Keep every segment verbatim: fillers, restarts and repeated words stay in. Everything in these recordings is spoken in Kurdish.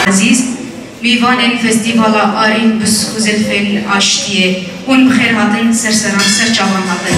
Ezîz, mêvanên Festîvala Arîn bi xwe zilfên aştiyê, hûn bi xêr hatin, ser seran, ser çavan hatin.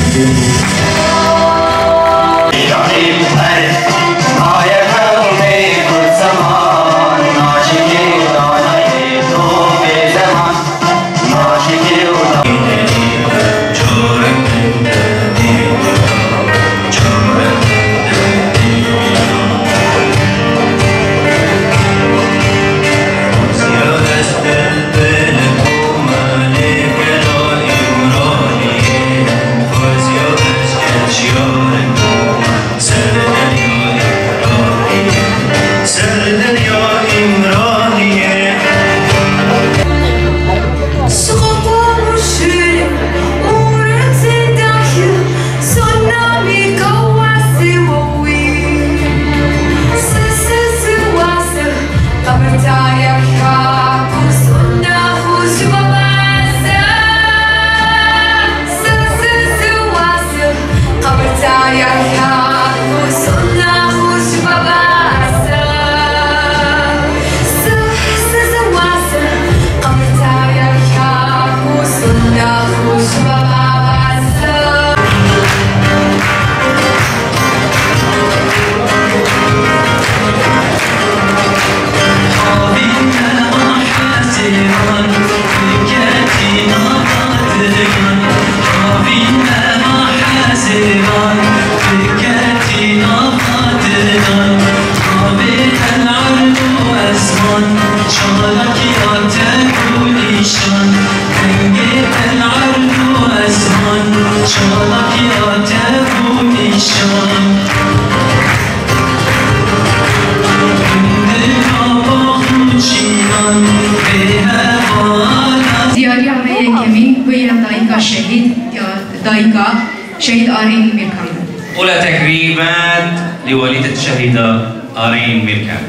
Diyariya me yekemîn wê ya dayika şehîd, ya dayika şehîd Arîn Mîrkan. Û li tekrîben li welîdet şehîda Arîn Mîrkan.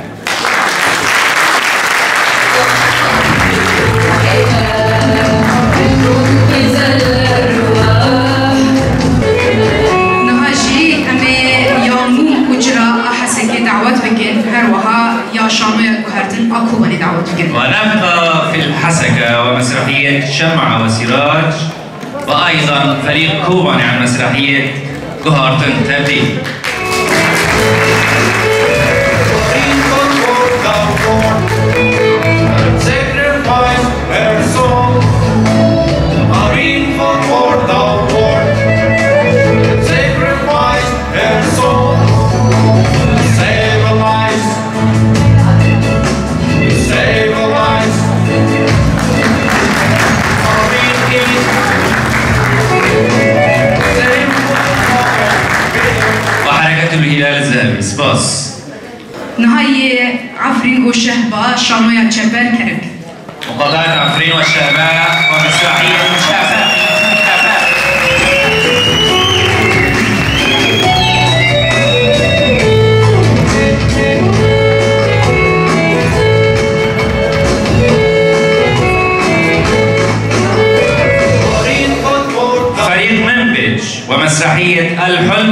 Niha jî em ê ya mûm û cira a Hesekê dawet bikin, her wiha ya şanoya guhertin a Kobanê dawet bikin. ونبقى في الحسكة ومسرحية شمعة وسراج، وأيضًا فريق كوباني عن مسرحية قهارتن تبديل. Sacrifice her soul. Arîn fought for the war. Sacrifice her soul. Save a life. Save a life. Arîn is. Save a life. وحركة الهلال الذهبي. سباس. Niha yê Efrîn û Şehba şanoya Çeper Kerik. مقاطعة عفرين والشهباء ومسرحية شهباء. فريق منبج ومسرحية الحلم.